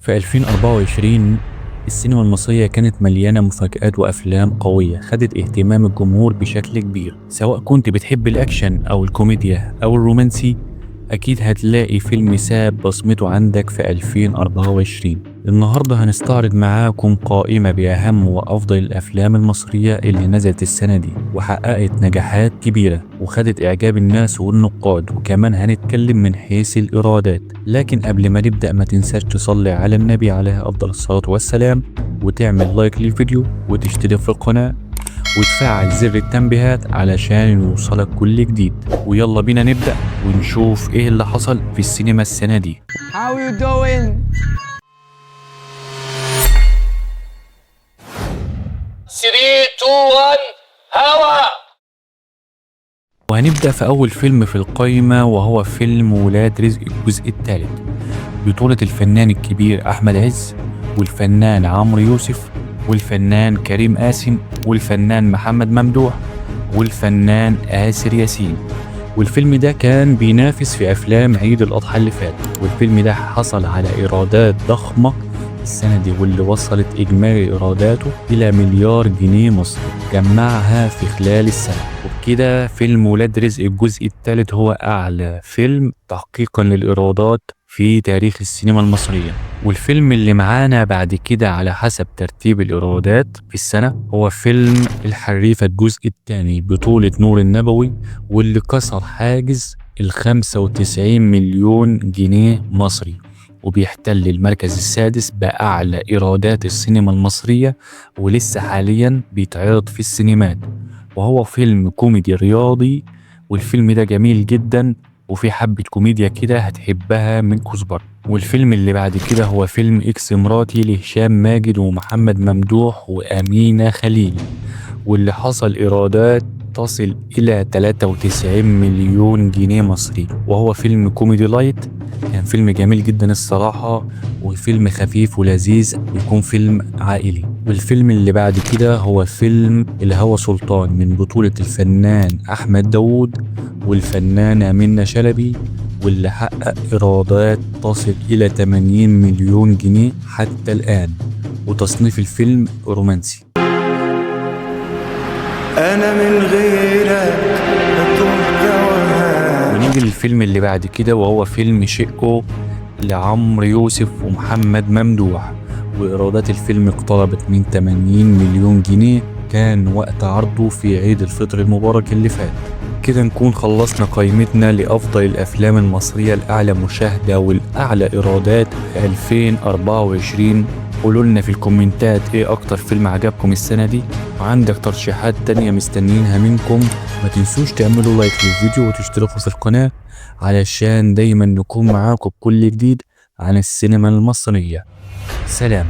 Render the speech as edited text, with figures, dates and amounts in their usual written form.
في 2024 السينما المصرية كانت مليانة مفاجآت وأفلام قوية خدت اهتمام الجمهور بشكل كبير. سواء كنت بتحب الأكشن أو الكوميديا أو الرومانسي، أكيد هتلاقي فيلم ساب بصمته عندك في 2024. النهاردة هنستعرض معاكم قائمة بأهم وأفضل الأفلام المصرية اللي نزلت السنة دي وحققت نجاحات كبيرة وخدت إعجاب الناس والنقاد، وكمان هنتكلم من حيث الإيرادات. لكن قبل ما نبدأ ما تنساش تصلي على النبي عليه أفضل الصلاة والسلام، وتعمل like للفيديو وتشترك في القناة وتفعل زر التنبيهات علشان يوصلك كل جديد. ويلا بينا نبدأ ونشوف ايه اللي حصل في السينما السنة دي. How you doing? 3 2 1 هوا. وهنبدأ في أول فيلم في القايمة، وهو فيلم ولاد رزق الجزء الثالث، بطولة الفنان الكبير أحمد عز والفنان عمرو يوسف والفنان كريم قاسم والفنان محمد ممدوح والفنان آسر ياسين. والفيلم ده كان بينافس في أفلام عيد الأضحى اللي فات، والفيلم ده حصل على إيرادات ضخمة السنة دي، واللي وصلت إجمالي إيراداته إلى مليار جنيه مصري جمعها في خلال السنة. وبكده فيلم ولاد رزق الجزء الثالث هو أعلى فيلم تحقيقا للإيرادات في تاريخ السينما المصرية. والفيلم اللي معانا بعد كده على حسب ترتيب الإيرادات في السنة هو فيلم الحريفة الجزء الثاني بطولة نور النبوي، واللي كسر حاجز 95 مليون جنيه مصري، وبيحتل المركز السادس بأعلى إيرادات السينما المصرية، ولسه حاليا بيتعرض في السينمات. وهو فيلم كوميدي رياضي، والفيلم ده جميل جدا وفي حبة كوميديا كده هتحبها من كزبرة. والفيلم اللي بعد كده هو فيلم إكس مراتي لهشام ماجد ومحمد ممدوح وأمينة خليل، واللي حصل إيرادات تصل إلى 93 مليون جنيه مصري، وهو فيلم كوميدي light. كان فيلم جميل جدا الصراحة، وفيلم خفيف ولذيذ، ويكون فيلم عائلي. والفيلم اللي بعد كده هو فيلم الهوى سلطان من بطولة الفنان أحمد داوود والفنانة منة شلبي، واللي حقق إيرادات تصل إلى 80 مليون جنيه حتى الآن، وتصنيف الفيلم رومانسي. أنا من غيرك بتوه. ونيجي للفيلم اللي بعد كده، وهو فيلم شقه لعمرو يوسف ومحمد ممدوح، وإيرادات الفيلم اقتربت من 80 مليون جنيه، كان وقت عرضه في عيد الفطر المبارك اللي فات. كده نكون خلصنا قائمتنا لأفضل الأفلام المصرية الأعلى مشاهدة والأعلى إيرادات في 2024. قولوا لنا في الكومنتات ايه اكتر فيلم عجبكم السنة دي، وعندك ترشيحات تانية مستنيينها منكم. ما تنسوش تعملوا like للفيديو وتشتركوا في القناة علشان دايما نكون معاكم بكل جديد عن السينما المصرية. سلام.